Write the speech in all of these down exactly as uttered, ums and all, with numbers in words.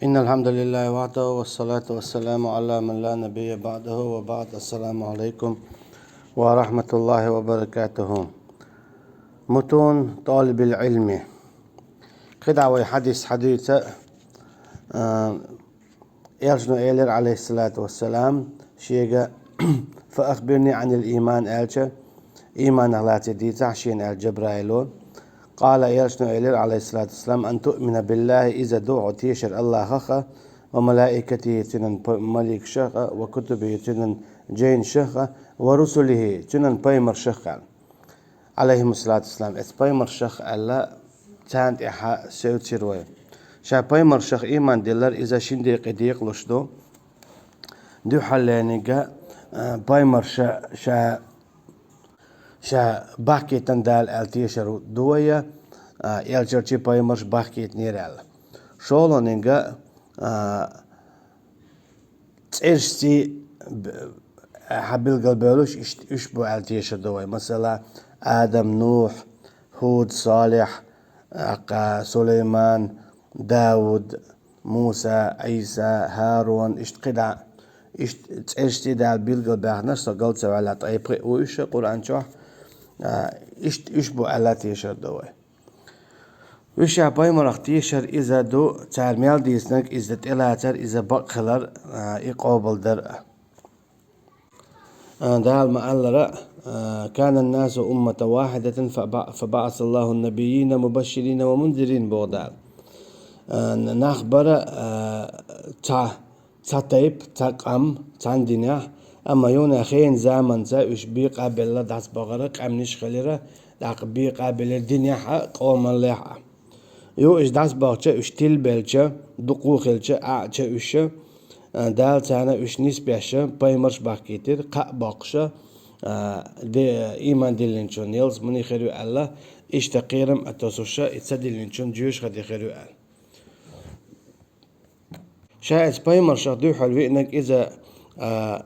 إن الحمد لله وحده والصلاة والسلام على من لا نبي بعده وبعد. السلام عليكم ورحمة الله وبركاته. متون طالب العلم. КхидӀа вай хьадис хьадуьйцу, а, Элчано элира, алейхиссалату вассалам, шега: «فأخبرني عن الإيمان», аьлча, «Ийманах лаций дийцахь шена», аьлла Жабраило. قال, Элчано элира, алейхиссалату вассалам: «أن تؤمن بالله», иза ду хьо тешар Аллахах а, «وملائكته», цуьнан п-, маликашах а, «وكتبه», цуьнан жайнашах а, «ورسله», цуьнан паймаршах а. Алейхимуссалату вассалам, эцу паймаршах аьлла, царна тӀехьа севцира вай. Ша паймаршах ийман диллар, иза шин декъе декъалуш ду. Дуьххьаллениг, а, паймарша ша, ша бахкийтина Дала аьлла тешар ду вай, а, элчанаш, паймарш бахкийтинера аьлла. ШолгӀаниг, а, цӀерашца б-, хьабилгалбевлларш иштта уьш бу аьлла тешар ду вай. Масала, Адам, Нухь, Худ, Салихь, аккха Сулайман, Дауд, Муса, Ӏийса, ХӀарун, иштта кхидӀа, иштта цӀерашца Дала билгалбаьхнарш, со гал ца ваьлла, ткъе пхиъ ву уьш Къуръан чохь, а, иштта уьш бу аьлла тешар ду вай. Уьш ша паймарах тешар иза ду, цара мел дийцинарг иза тӀелацар, иза бакъ хилар, а, и къобалдар а. А, Дала ма-аллара, а: «كان الناس أمة واحدة فبع-، فبعث الله النبيين مبشرين ومنذرين», боху Дала. А, нах бара, а, цхьа, цхьа тайпа, цхьа къам, цхьана динехь, амма юна хенан заманца уьш бекъа а белла дӀасабахара, къаьмнаш а хилира, тӀаккха бекъа а белира динехь а, къомаллехь а. Юха уьш дӀасабахча, уьш тилбелча, дукха хилча, Ӏача уьш, а, Дала царна уьш нисбеш, паймарш бахкийтира, кхаъ боккхуш, а, де-, ийман диллинчунна ялсамани хир ю аьлла, иштта кхерам а тосуш, и ца диллинчунна жоьжахати хир ю аьлла. Ша эцу паймаршах дуьххьал виънарг иза, а,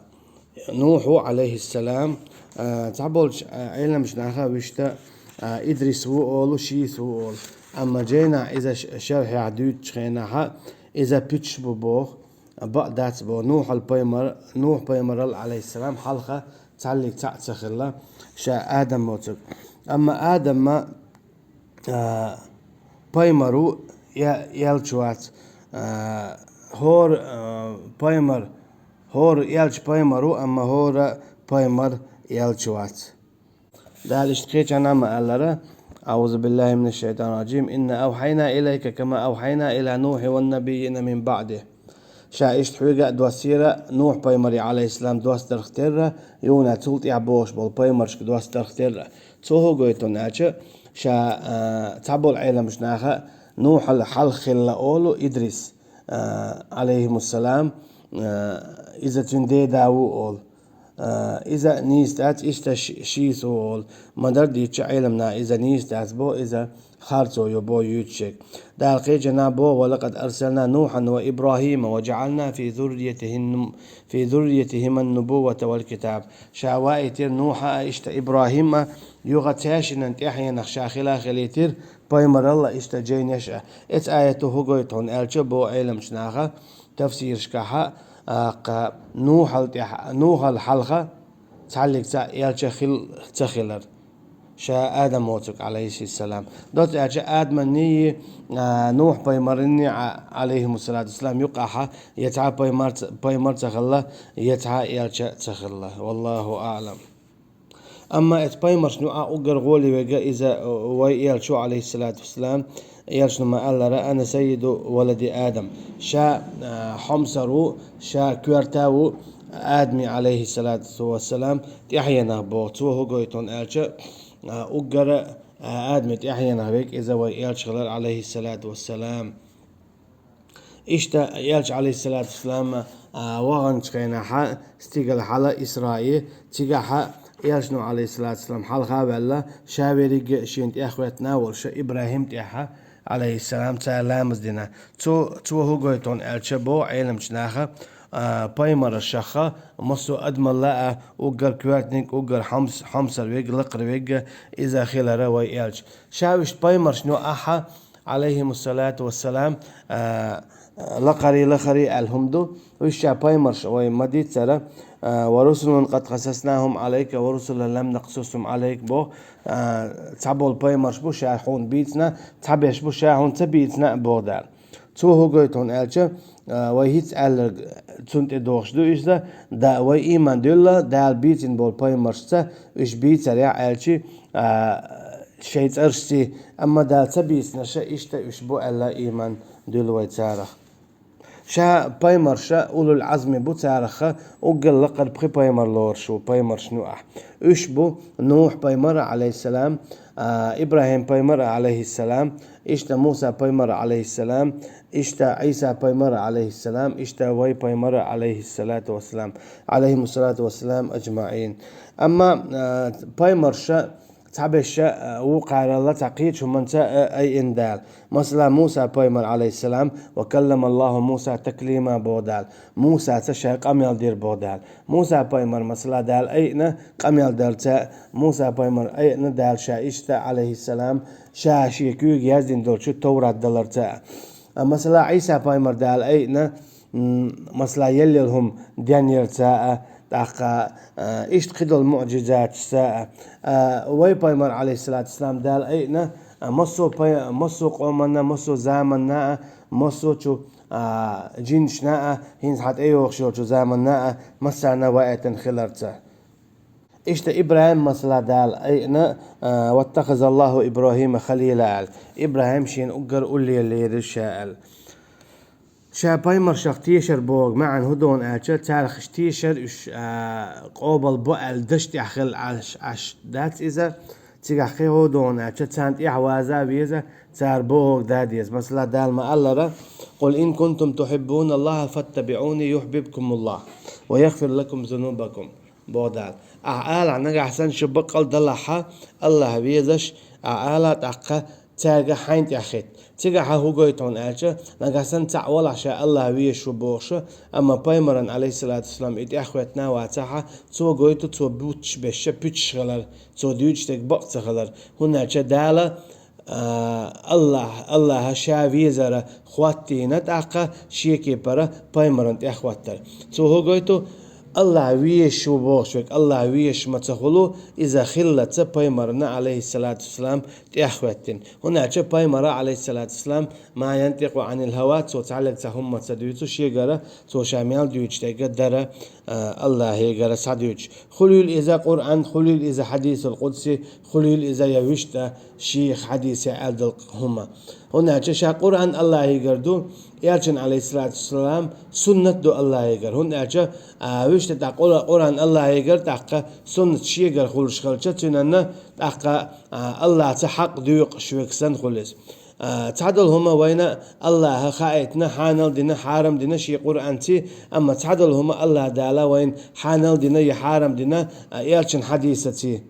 Нухь ву, алейхиссалам, а, цхьаболчу, а, Ӏеламчу наха вуьшта, а, Идрис ву олу, Шис ву олу. Амма жайнахь иза ш-, шархьехь дуьйцучу хенахь иза пуьташ бу боху, бакъ дац боху. Нухьал пайхамар-, Нухь пайхамарал, алейхиссалам, хьалха цхьаллиг цхьаъ ца хилла, ша Адам воцург. Амма Адамма а, пайхамар ву, я-, элча вац. А, хӀора, а, пайхамар, хӀора элча пайхамар ву, амма хӀора пайхамар элча вац. Дала иштта кхечанхьа ма-аллара: «أعوذ بالله من الشيطان الرجيم. إنا أوحينا إليك كما أوحينا إلى نوح والنبيين من بعده». Ша иштта хьоьга а доссийра, Нухь пайхамаре, алейхиссалам, доссадарх терра, юна цул тӀаьхьа бохуш болу пайхамаршка доссадарх терра. Цо хӀун гойту аьлча, ша, а, цхьаболу Ӏеламчу наха Нухьал хьалха хилла олу Идрис, а, алейхимуссалам, а, иза цуьнан деда ву олу. А, иза нийса дац, иштта ши-, Шис ву олу. Ма-дарра дийцча, Ӏеламна иза нийса дац бо, иза харцо йо бо юьйцуш ерг. Дала кхечанхьа бо: «ولقد أرسلنا نوحا وإبراهيم وجعلنا في ذريتهم، في ذريتهما النبوة والكتاب». Ша ваийтира Нухьа а, иштта ИбрахӀим а, юха цаьршиннан тӀаьхьенах ша хила хилийтира пайхамаралла, иштта жайнаш а. Эцу аято хӀун гойту хьуна аьлча, бо Ӏеламчу наха, тафсирашкахьа, а, кха, Нухьал тӀехь-, Нухьал хьалха цхьаллиг цхьаъ элча хил-, ца хилар, ша Адам воцург, алейхиссалам. Доцца аьлча, Адаманний, а, Нухь пайхамарний, а, алейхимуссалату вассалам, юкъахьа я цхьа пайхамар ца-, пайхамар ца хилла, я цхьа элча ца хилла. Валлаху аълам. Амма эцу пайхамаршна юкъахь уггар гӀоле верг иза, вай элча ву, алейхиссалату вассалам, элчано ма-аллара: «أنا سيد ولد آدم». Ша, а, хьомсар ву, ша коьрта ву Адаме, алейхиссалату вассалам, тӀаьхьенах боху. Цо хӀун гойту аьлча, а, уггара, а, Адаме тӀаьхьенах верг иза вай элча хилар, алейхиссалату вассалам. Иштта элча, алейхиссалату вассалам, а, ваханчу хенахьа, стигала хьала Исраи, цигахьа элчано, алейхиссалату вассалам, хьалха а ваьлла, ша верриг а шена тӀеххоьттина а волуш, ИбрахӀим тӀехьа, алейхиссалам, цара ламаз дина. Цо, цо хӀун гойту аьлча, бо Ӏеламчу наха, а, пайхамарашаха, массо а адамалла а уггар коьртаниг, уггар хьомс-, хьомсар верг, лакхара верг а иза хилара вай элча. Ша вуьшта пайхамаршна юкъахьа, алейхимуссалату вассалам, а, лакхарий, лахарий аьлла хӀума ду. Уьш ша пайхамарш вай ма дийццара, а, ورسلا قد قصصناهم عليك ورسلا لم نقصصهم عليك боху, а, цхьаболу пайхамарш бу ша хьуна бийцина, цхьаберш бу ша хьуна ца бийцина а боху Дала. Цо хӀун гойту хьуна аьлча, а, вай хӀинца аьлларг цунна тӀедогӀуш ду иза, да, вай ийман дуьлла, Дала бийцина болу пайхамаршца уьш бийцарехь аьлчи, а, шайн цӀаршций, амма Дала ца бийцинарша иштта уьш бу аьлла ийман дуьлла вай царах. Ша пайхамарша улул Ӏазми бу царах, уггар лакхара пхи пайхамар лоруш ву пайхамаршна юкъахь. Уьш бу Нухь пайхамар, алейхиссалам, а, ИбрахӀим пайхамар, алейхиссалам, иштта Муса пайхамар, алейхиссалам, иштта Ӏийса пайхамар, алейхиссалам, иштта вай пайхамар, алейхиссалату вассалам, алейхимуссалату вассалам аджмаин. Амма, а, пайхамарша цхьаберша, а, вукхаралла цхьа кхечу хӀуманца, а, айина Дала. Масала, Муса пайхамар, алейхиссалам, وكلم الله موسى تكليما боху Дала. Мусаца ша къамел дира боху Дала. Муса пайхамар, масала, Дала айина къамел дарца, Муса пайхамар айина Дала ша иштта, алейхиссалам, ша шен куьйга яздина долчу Товрат даларца. А, масала, Ӏийса пайхамар Дала айина, м, масала, еллел хӀума денъярца а, тӀаккха, а, иштта кхидолу муъжизатца а. А, вай пайхамар, алейхиссалату вассалам, Дала айина, а, массо а пай-, массо а къоманна, массо а заманна а, массо а чу, а, жинашна а, хӀинца хьан тӀейогӀуш йолчу заманна а, массарна а ваийтина хиларца. Иштта ИбрахӀим, масала, Дала айина, а, واتخذ الله إبراهيم خليلا аьлла. ИбрахӀим шена уггар уллера лерира ша аьлла. Ша пайхамаршах тешар боху маьӀна хӀун ду аьлча, царах тешар уьш, а, къобал бо аьлла даш тӀехь хила Ӏаш, Ӏаш дац иза. Цигахь кхин хӀун ду аьлча, царна тӀехь ваза а веза, цара бохург дан деза. Масала, Дала ма-аллара: قل إن كنتم تحبون الله فاتبعوني يحببكم الله ويغفر لكم ذنوبكم. Боху Дала. Ахьа алахь, нагахь санна шу баккъал далахьа, Аллахь везаш, ахьа ала тӀаккха цаьрга хьайн тӀехь хӀитта. Цигахьа хӀун гойту хьуна аьлча, нагахь санна цхьаъ валахь ша Аллахь везаш ву бохуша, амма пайхамаран, алейхиссалату вассалам, и тӀехь хӀоьттина а вацахьа, цо гойту, цо бутташ бешша пуьташ хилар, цо дуьйцуш дерг бакъ ца хилар. ХӀунда аьлча Дала а, Аллахь, Аллахьа ша везара хӀоттийна тӀаккха шен кепара пайхамарна тӀехь хӀоттар. Цо хӀун гойту? Аллахь везаш ву бохуш верг Аллахь везаш ма ца хуьлу, иза хиллалца пайхамарна, алейхиссалату вассалам, тӀехь хӀоьттина. ХӀунда аьлча пайхамара, алейхиссалату вассалам, ما ينطق عن الهوى, цо цхьаьллиг цхьа хӀумма ца дуьйцу шегара, цо ша мел дуьйцуш дерг дара, а, Аллахьегара схьадуьйцуш. Хуьлийла иза Къуръан, хуьлийла иза хьадисул къудси, хуьлийла иза я вуьшта шех хьадисе аьлла долу хӀума. ХӀунда аьлча ша Къуръан Аллахьегара ду, элчан, алейхиссалату вассалам, суннат ду Аллахьегара. ХӀунда аьлча, а, вуьшта тӀаккха Къура-, Къуръан Аллахьегара, тӀаккха суннат шегара хуьлуш хилча, цуьнанна тӀаккха, а, Аллахьца хьакъ доькъуш верг санна хуьлу иза. А, цхьадолу хӀума вайна Аллахьа хаийтина, хьанал дина, хьарам дина шен Къуръанций, амма цхьадолу хӀума Аллахь Дала вайна хьанал дина я хьарам дина, а, элчан хьадисаций.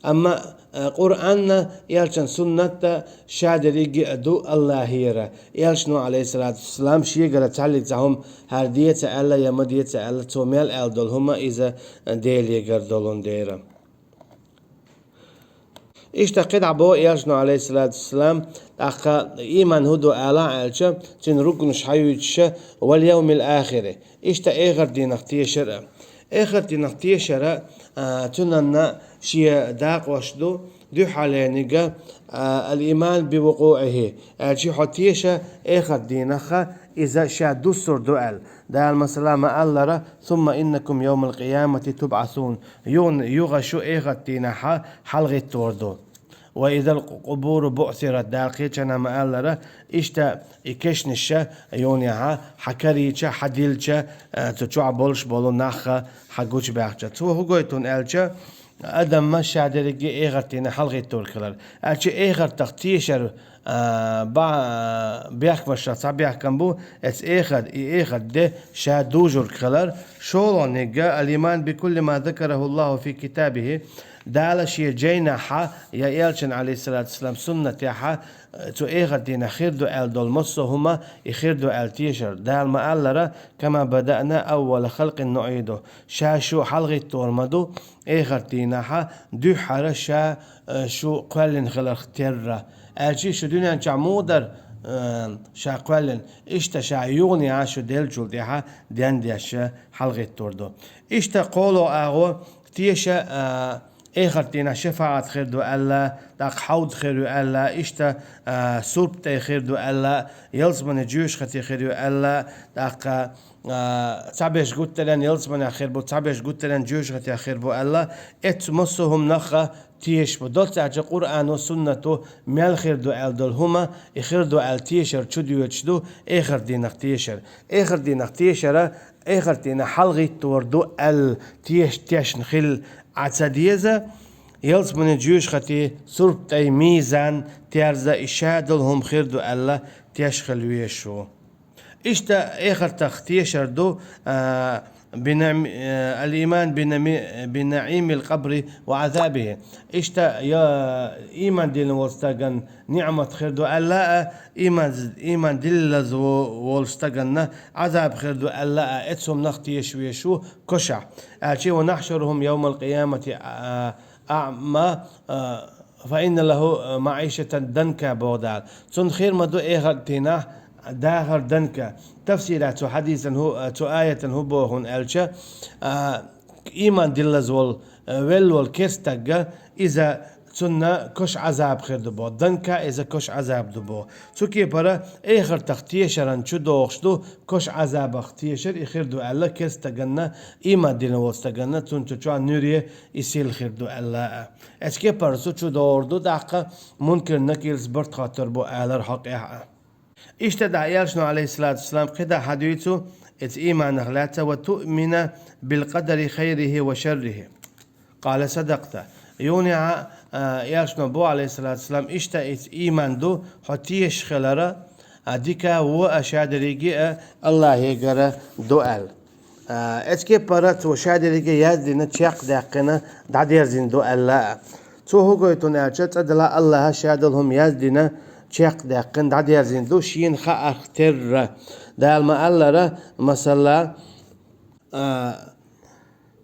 Амма, а, Къуръанна, элчан суннатта ша дерриге а ду Аллахьера. Элчано, алейхиссалату вассалам, шегара цхьаьллиг цхьа хӀума хӀара де ца аьлла я ма де ца аьлла, цо мел аьлла долу хӀума иза, а, Делегара долун дера. Иштта кхидӀа боху элчано, алейхиссалату вассалам, тӀаккха ийман хӀун ду ала аьлча, цуьнан рукнаш хьаюьйцуша, вал явмил ахири. Иштта эхарт дийнах тешар а. Эхарт дийнах тешар а, а, цуьнанна шен дакъош ду, дуьххьалениг а, а, ал-ийман би вукъуӀихи. Аьлчи хьо теша эхарт дийнахха, иза ша дуссур ду аьлла. Дала масала ма-аллара: ثم إنكم يوم القيامة تبعثون. Юн, юха шу эхарт дийнахьа хьалгӀиттор ду. وإذا القبور بعثرت, Дала кхечанхьа ма-аллара, иштта и кешнаша юнехьа хьакарийча, хьадилча, а, цу чохь болуш болу нахха хьагучубаьхча. Цо хӀун гойту хьуна аьлча, адамма ша дерриге эхарт дийнахь хьалгӀиттор хилар. Аьлча эхартах тешар, а, ба-, бехкамашах цхьа бехкам бу, эцу эхар, и эхарт де ша дужург хилар, шолгӀаниг а, الإيمان بكل ما ذكره الله في كتابه, Дала шен жайнахьа я элчан, алейхиссалату вассалам, суннатехьа, цу эхарт дийнахь хир ду аьлла долу массо а хӀума, и хир ду аьлла тешар. Дала ма-аллара: كما بدأنا أول خلق نعيده. Ша шу хьалгӀиттор ма ду, эхарт дийнахьа дуьххьара ша, э, шу кхоьллина хиларх терра. Аьлчи шу дуьнен чохь муха дара, а, ша кхоьллина. Иштта ша юханехьа шу деллачул тӀехьа дендеш хьалхагӀиттор ду. Иштта кхоалгӀа агӀо теша, а, эхарт дийнахь шафаӀат хир ду аьлла, тӀаккха хьовз хир ю аьлла, иштта, а, сурп тӀай хир ду аьлла, ялсамане жоьжахати хир ю аьлла, тӀаккха, а, цхьаберш гуттаренна ялсаманехь хир бу, цхьаберш гуттаренна жоьжахатехь хир бу аьлла, эццу массо а хӀуманах теша бу. Доцца аьлча Къуръано, Суннато мел хир ду аьлла долу хӀума, и хир ду аьлла тешар чудоьдуш ду, эхарт дийнах тешар. Эхарт дийнах тешара, эхарт дийнахь хьалхагӀиттор ду аьлла теша тешна хила Ӏа ца деза, ялсамане жоьжахати, сурп тӀай, мизан, терза, и ша долу хӀума хир ду аьлла тешна хила везаш ву. Иштта эхартах тешар ду, а, бинам-, э, аль-иман бинами-, бинаӀимил къабри ва Ӏазабихи. Иштта я иман дина волу стаган ниӀмат хир ду аьлла а, иман, иман диллаза во-, волу стаганна Ӏазаб хир ду аьлла а, эцу хӀуманах теша везаш ву кошахь. Аьлча, ва нахьшурухум явмал къиямати, а, аӀма, а, фа инна лаху маӀишатан данка боху Дала. Цунна хир ма ду эхарт дийнахь дахар данка. Тафсира цу хьадисан хӀу-, цу аятан хӀун боху аьлча, а, иман диллаза волу, а, велла волу керстагга иза цунна кош Ӏазаб хир ду боху. Данка иза кош Ӏазаб ду боху. Цу кепара эхартах тешаран чу дохуш ду, кош Ӏазабах тешар и хир ду аьлла, керстаганна, иман дина волу стаганна, цунна цу чохь нуьре и сил хир ду аьлла а. Эцу кепара цу чу догӀур ду, тӀаккха Мункир Накирс барт хоттур бу алар хьокъехь а. Иштта дӀа элчано, Ӏалайхиссалату вассалам, кхидӀа хьадуьйцу эца ийманах лаьцна: «Ва туъмина бил къадари хайрихи ва шаррихи». Къала: «Садакъта». Юханехьа, а, элчано бу, Ӏалайхиссалату вассалам, иштта эца ийман ду, хьо тешаш хилара, а, дика а, вон а, шадерриге а Аллахьегара ду аьлла. А, эцу кепара цо шадерриге яздина, чекхдаьккхина, дӀадерзина ду аьлла а. Цо хӀун гойту аьлча, цӀадала Аллахьа шадолу хӀума яздина, чекхдаьккхина, дӀадерзина ду, шена хаарх терра. Дала ма-аллара, масала, а,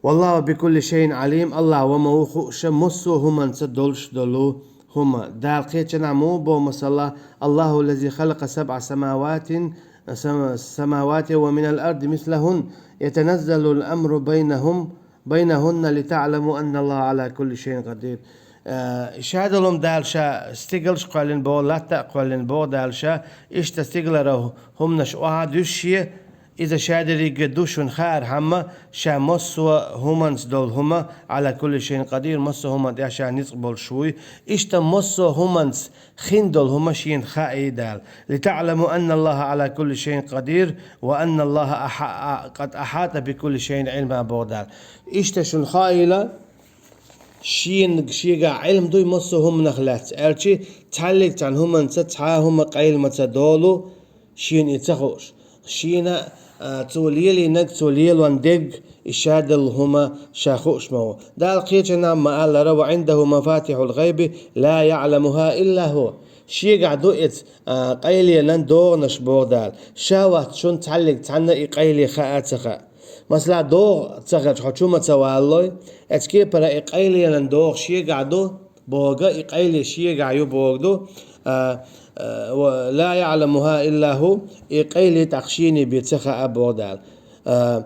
«Валлаху бикулли шайин Ӏалим», Аллахь ва ма ву хууша массо а хӀуманца долуш долу хӀума. Дала кхечанхьа муха боху, масала: «Аллаху лази халакъа сабъа самаватин, сама-, самавати ва минал арди мислахун, ятаназзалул амру байнахум, байнахунна литаъламу анналлаха ала кулли шайин къадир». Э, шадолу Дала ша стигалш кхоьллина боху, латта а кхоьллина боху Дала ша, иштта стигалара хӀуманаш охьа дуьсуш, иза шадерриге ду шуна хаархьама, ша массо а хӀуманца долу хӀума, ала кулли шайин къадир, массо а хӀуманна тӀехь ша ницкъ болуш вуй. Иштта массо а хӀуманца хин долу хӀума шена хаий Дала. «Литаъламу анналлаха ала кулли шайин къадир, ва анналлаха аха-, а-, къад ахьата бикулли шайин Ӏилма», боху Дала. Иштта шуна хаийла, шена, шегахь Ӏилма дуй массо а хӀуманах лаьцна, аьлчи, цхьаллиг цхьана хӀуманца цхьа а хӀума къайла ма ца долу, шена и ца хууш. Шена, а, цо лелийнарг, цо лелон дерг, и шадолу хӀума ша хууш ма ву. Дала кхечанхьа ма-аллара: «Ва Ӏиндаху мафатихьул гӀайби ла яъламуха илла ху». Шегахь ду эца, а, къайленан догӀанаш, боху Дала. Ша вац шуна цхьаллиг цхьанна и къайле хаа а ца хаьа. Масала, догӀа ца хилча, хьо чу ма ца валлой, эцу кепара и къайленан догӀа шегахь ду, боху, и къайле шегахь ю боху ду, а, а, ва ла яъламуха илла ху, и къайле тӀаккха шена бен ца хаьа, боху Дала. А,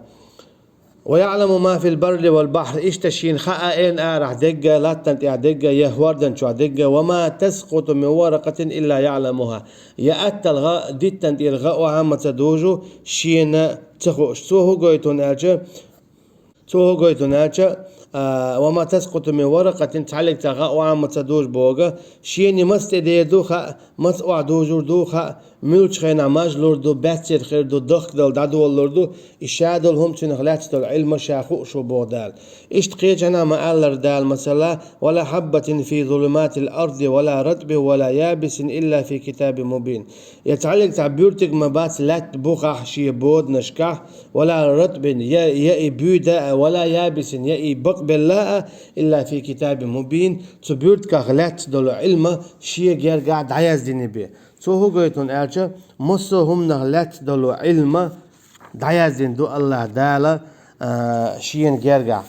«Ва яъламу ма фил барри вал бахьр», иштта шена хаьа эн арахь дерг а, латтана тӀехь дерг а, я хӀордан чохь дерг а, «ва ма таскъуту мин варакъатин илла яъламуха». Я атталгӀа, диттан тӀера гӀа охьа а ма ца дужу, шена ца хууш. Цо хӀун гойту аьлча, цо хӀун гойту аьлча, а, «ва ма таскъуту мин варакъатин», цхьаллиг цхьа гӀа охьа а ма ца дужу боху, шена маца тӀедер ду хаьа, маца охьа дужур ду хаьа, муьлхачу хенахь мажлур ду, баьццера хир ду, дахкадала дӀадолалур ду, и шадолу хӀума, цунах лаьцна долу Ӏилма ша хууш ву, боху Дала. Иштта кхечанхьа ма-аллара Дала, масала: «Ва ла хьаббатин фи зулуматил арди ва ла ратбин ва ла ябисин илла фи китабин мубин». Я цхьаллиг цхьа буьртиг ма бац лаьтта бухахь шен боданашкахь, «ва ла ратбин», я, я и буьйда а, «ва ла ябисин», я и бакъбелла а, «илла фи китабин мубин», цу буьртигах лаьцна долу Ӏилма шен гергахь дӀаяздина бен. Цо хӀун гойту аьлча, массо а хӀуманах лаьцна долу Ӏилма дӀаяздина ду Аллахь Дала, а, шена гергахь.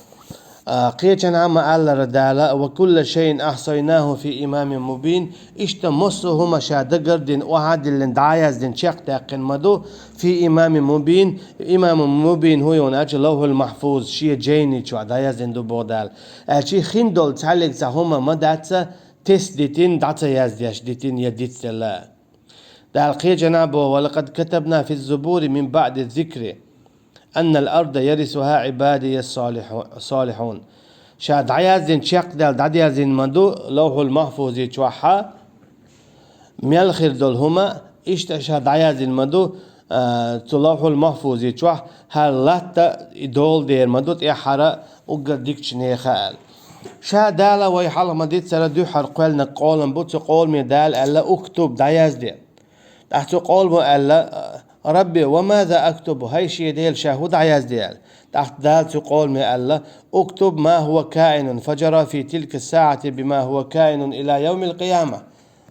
А, кхечанхьа ма аллара Дала: «Ва кулла шайин ахсайнаху фи имамин мубин». Иштта массо а хӀума ша дагардина, охьадиллина, дӀаяздина, чекхдаьккхина ма ду, фи имамин мубин, имамин мубин хӀун ю аьлча, Лавхьул Махьфуз, шен жайни чохь дӀаяздина ду боху Дала. Аьлча хин долу цхьаллиг цхьа хӀума ма дац тесна дитина, дӀа ца яздеш дитина я дицделла. Дала кхечанхьа боху: «Ва лакъад катабна фи ззубури мин баъди ззикри аннал арда ярисуха ибадия салиху-, салихун». Ша дӀаяздина, чекхдаьлла, дӀадаздина ма ду Лавхьул Махьфузи чохьа мел хир долу хӀума, иштта ша дӀаяздина ма ду, а, цу Лавхьул Махьфузи чохь хӀара латта и долу дер ма ду тӀаьххьара уггар дикачу нехан аьлла. Ша Дала вай хьалха ма-диццара дуьххьара кхоьллинарг къолам бу, цу къоламе Дала аьлла: «Уктуб, дӀаязде». ТӀаккха цу къоламо аьлла: «Рабби, ва маза актубу?» ХӀай шен Дела, ша хӀун дӀаязде аьлла. ТӀаккха Дала цу къоламе аьлла: «Уктуб ма хӀува каинун, фаджара фи тилка саъати бима хӀува каинун ила явмил къияма»,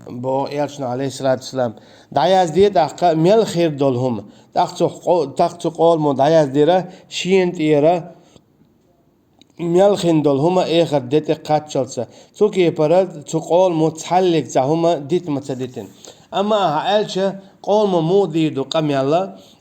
боху элчано, алейхиссалату вассалам. ДӀаязде тӀаккха мел хир долу хӀума. ТӀаккха цу къо-, тӀаккха цу къоламо дӀаяздира шена тӀера мел хин долу хӀума эхар де тӀе кхаччалца. Цу кепара цу къоламо цхьаллиг цхьа хӀума дита ма ца дитина. Амма ахьа аьлча, къоламо муха дийр ду къамел,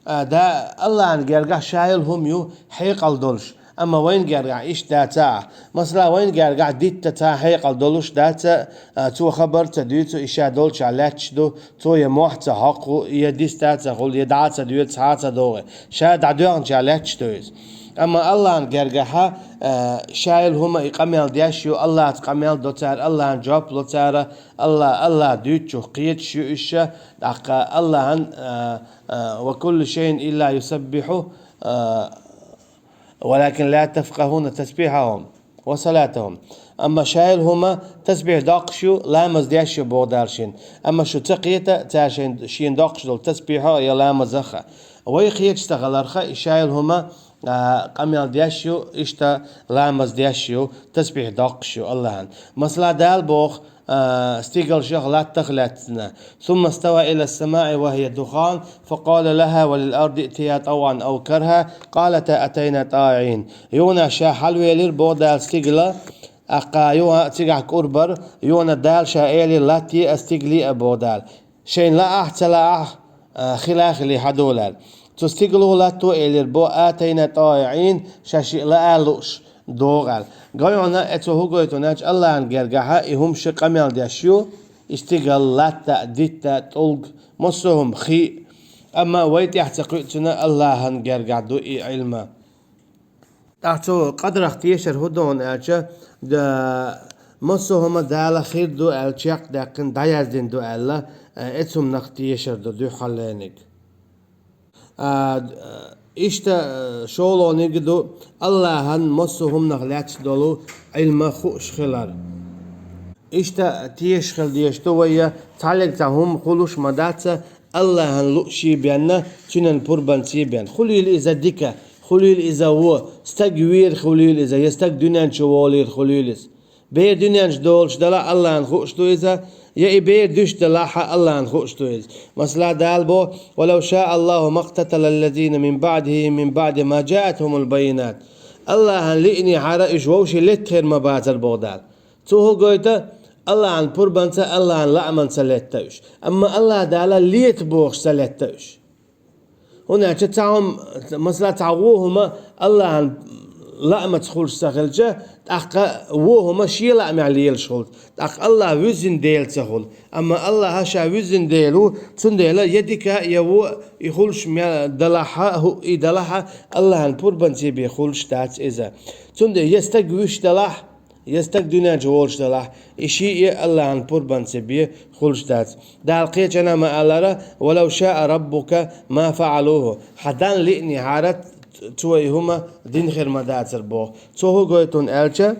а, да, Аллахьан гергахь ша йолу хӀума ю хьекъал долуш. Амма вайна гергахь иштта дац ахьа. Масала, вайна гергахь дитта цхьа хьекъал долуш дац, а, цо хабар ца дуьйцу, и ша долчохь лаьтташ ду, цо я мохь ца хьокху, я диста ца хуьлу, я дӀа ца доьду, цхьа а ца догӀу. Ша дӀадоьгӀначохь лаьтташ ду иза. Амма Аллахьан гергахьа, а, ша йолу хӀума и къамел деш ю, Аллахьаца къамел до цара, Аллахьан жоп ло цара, Аллах, Аллах дуьйцучух кхеташ ю уьш, тӀаккха Аллахьан, а, а, «Ва куллу шайин илла юсаббиху, а, валакин ла тафкъахуна тасбихахум ва салатахум». Амма ша йолу хӀума тасбихь доккхуш ю, ламаз деш ю боху Дала шена. Амма шу ца кхета, цара шайн, шена доккхуш долу тасбихьо я ламазах а. Вай кхеташ ца хиларх, и ша йолу хӀума, а, къамел деш ю, иштта ламаз деш ю, тасбихь доккхуш ю Аллахьан. Масала, Дала боху, а, стигалшах, латтах лаьцна: «Сумма става ила самаи ва хия духан, факъала лаха ва лил арди ития таван ав карха, къалата атайна таиин». Юхана ша хьалвелира боху Дала стигала, тӀаккха юха цигахь кӀур бара, юхана Дала ша элира: «Латте а, стигале а», боху Дала. Шайна лаахь а, ца лаахь а, а, хила а хилий хьадолу аьлла. Цу стигало, латто элира боху: «Атайна таиин», ша шиъ лаа лууш догӀу аьлла. Гайхьуна, э, цо хӀун гойту аьлча, Аллахьан гергахьа и хӀума ша къамел деш ю, и стигал, латта, дитта, тӀулг, массо а хӀума, хи. Амма вай тӀехь ца кхуьуцуна Аллахьан гергахь ду и Ӏилма. ТӀаккха цу къадарах тешар хӀун ду аьлча, да, массо а хӀума Дала хир ду аьлла, чекхдаьккхина, дӀаяздина ду аьлла, э, эцу хӀуманах тешар ду дуьххьарлерниг. А, иштта, э, шолгӀаниг ду Аллахьан массо а хӀуманах лаьцна долу Ӏилма хууш хилар. Иштта тешаш хила дезаш ду вай, цхьаллиг цхьа хӀума хуьлуш ма дац Аллахьан луъуший бен, цуьнан пурбанций бен. Хуьлийла иза дика, хуьлийла иза вон, стаг вийр хуьлийла иза, я стаг дуьнен чу волийла хуьлийла иза. Бер дуьнен чу долуш делахь, Аллахьан хууш ду иза, я и бер дуьсуш делахь, Аллахьан хууш ду иза. Масала, Дала боху: «Ва лав шаа Аллаху мактатала аллазина мин баъдихи мин баъди ма джаатхумул баййинат». Аллахьан лиънехьара уьш вовшийн летта хир ма бацара боху Дала. Цо хӀун гойту? Аллахьан пурбанца, Аллахьан лааманца летта уьш. Амма Аллахь Дала лета бохуш ца летта уьш. ХӀунда аьлча цхьа хӀума, масала, цхьа вон хӀума Аллахьан лаамаца хуьлуш ца хилча, тӀаккха вон хӀума шен лаамехь лелаш хуьлу. ТӀаккха Аллахь вуьззина Дела ца хуьлу. Амма Аллахь ша вуьззина Дела ву, цундела я дика, я вон и хуьлуш ме-, далахьа, хӀу-, и далахьа, Аллахьан пурбанций бен хуьлуш дац иза. Цундела я стаг вуьйш далахь, я стаг дуьнен чу волуш далахь, и шиъ а Аллахьан пурбанций бен хуьлуш дац. Дала кхечанхьа ма аллара: «Ва лав шаа раббука ма фаъалуху». Хьан Дан лиънехьара цо и хӀума дина хир ма дацара боху. Цо хӀун гойту аьлча,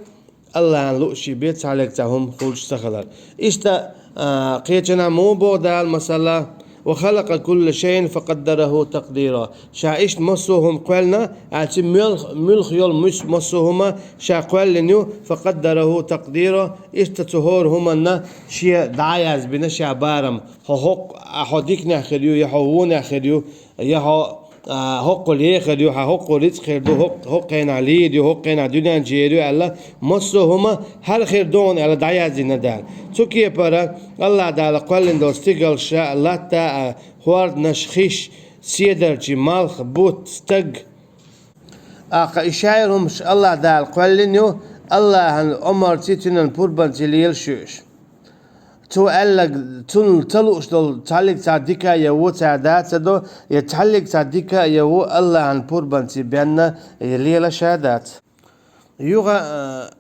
Аллахьан луъуший бен цхьаллиг цхьа хӀума хуьлуш ца хилар. Иштта, а, кхечанхьа муха боху Дала, масала: «Ва халакъа кулла шайин факъаддараху такъдира». Ша иштта массо а хӀума кхоьллина, аьлча муьлх-, муьлха йолу мус-, массо а хӀума ша кхоьллина ю, «факъаддараху такъдира», иштта цу хӀора хӀуманна шен дӀаязбина ша барам, хьо хӀокху, а, хьо диканехь хир ю, я хьо вонехь хир ю, я хьо а, хӀокхул ехар ю, хьан хӀокхул рицкъ хир ду, хӀокх-, хӀокххенахь лийр ю, хӀокххенахь дуьнен чу ер ю аьлла, массо а хӀума хӀара хир ду хьуна аьлла дӀаяздина Дала. Цу кепара АллахӀ Дала кхоьллина долу стигалш, латта а, хӀорданаш, хиш, седарчий, малх, бутт, стаг. ТӀаккха и шайра хӀумаш АллахӀ Дала кхоьллина ю, АллахӀан омарций, цуьнан пурбанций лелаш ю уьш. Цо аьлларг, цунна ца лууш долу цхьаллиг цхьа дика а я вон цара да а ца до, я цхьаллиг цхьа дика а я вон АллахӀан пурбанций бенна, я лелаш а дац. Юха, а,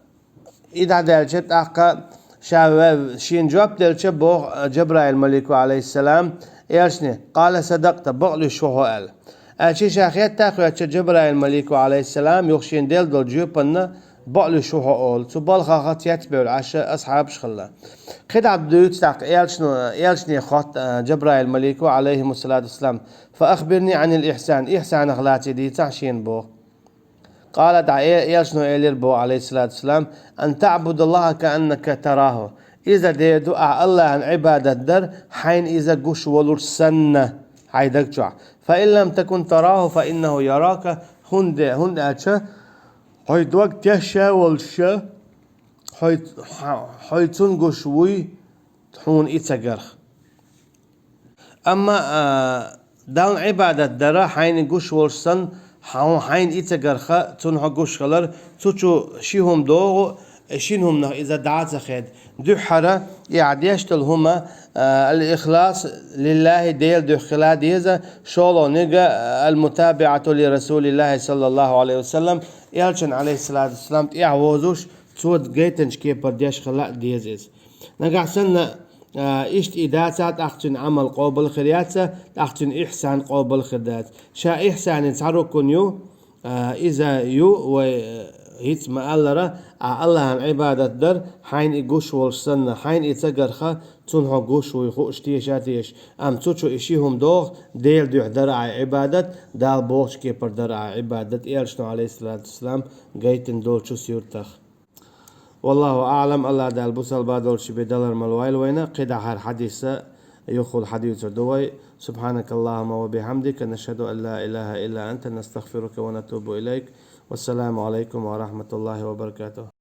и дӀадаьлча тӀаккха ша ва-, шена жоп делча боху, а, Джабраил-малико, Ӏалайхиссалам, элчане: «Къала садакъта, бакълуьйш ву хьо», – аьлла. Аьлча ша хетта а хоьттича Джабраил-малико, Ӏалайхиссалам, юха шена делла долчу жоьпанна: «Бакълуьйш ву хьо», – олу. Цу балхах цецбевлла Ӏаш асхьабаш хилла. КхидӀа дуьйцу тӀаккха элчано, элчане хотту, а, Джабраил-малико, Ӏалайхимуссалату вассалам: «Фа ахбирни Ӏанил ихсан, ихсанах лаций дийцахьа шена», – боху. Къала, дӀа э-, элчано элира боху, Ӏалайхиссалату вассалам: «Ан таъбудаллаха кааннака тараху». Иза дер ду ахьа АллахӀан Ӏибадат дар, хьайна иза гуш волуш санна, хьайн даг чохь. «Фа ин лам такун тараху, фа иннаху ярака», хӀунда, хӀунда аьлча хьо дог тешна а волуш, хьо, хьо цунна гуш вуй, хьуна и ца гарх. Амма, а, Далла Ӏибадат дара, хьайна гуш волуш санна, хьо-, хьайна и ца гарх, цунна хьо гуш хилар, цу чу ши хӀума догӀу, шина хӀуманах иза дӀа а ца хеда. Дуьххьара, и ахьа деш долу хӀума, а, ал-ихлас лиллахи, Делан дуьхьа хила деза, шолгӀаниг, а, ал-мутабиӀату ли Расулиллахи саллаллаху Ӏалайхи ва саллам, элчан, Ӏалайхиссалату вассалам, тӀаьхьа возуш, цо гайтинчу кепара деш хила а деза иза. Нагахь санна, а, иштта и дацахь, тӀаккха цуьнан Ӏамал къобал хир яц, тӀаккха цуьнан ихсан къобал хир дац. Ша ихсанан цхьа рукун ю, а, иза ю вай, а, хӀинца ма-аллара, ахьа АллахӀан Ӏибадат дар, хьайна и гуш волуш санна, хьайна и ца гарх, цунна хьо гуш вуй хууш, теша а теша. Амма цу чу и ши хӀума догӀу: Делан дуьхьа дара ахьа Ӏибадат, Дала бохучу кепара дара ахьа Ӏибадат, элчано, Ӏалайхиссалату вассалам, гайтина долчу суьртах. Валлаху аӀлам, АллахӀ Дала бусалба долчу бен далар ма лойла вайна, кхидӀа хӀара хьадис а юххул хьадуьйцур ду вай. Субханакаллахумма ва бихамдика, нашхаду ан ла илаха илла анта, настагфирука ва натубу илайк. Вассаламу алайкум ва рахматуллахи ва баракатух.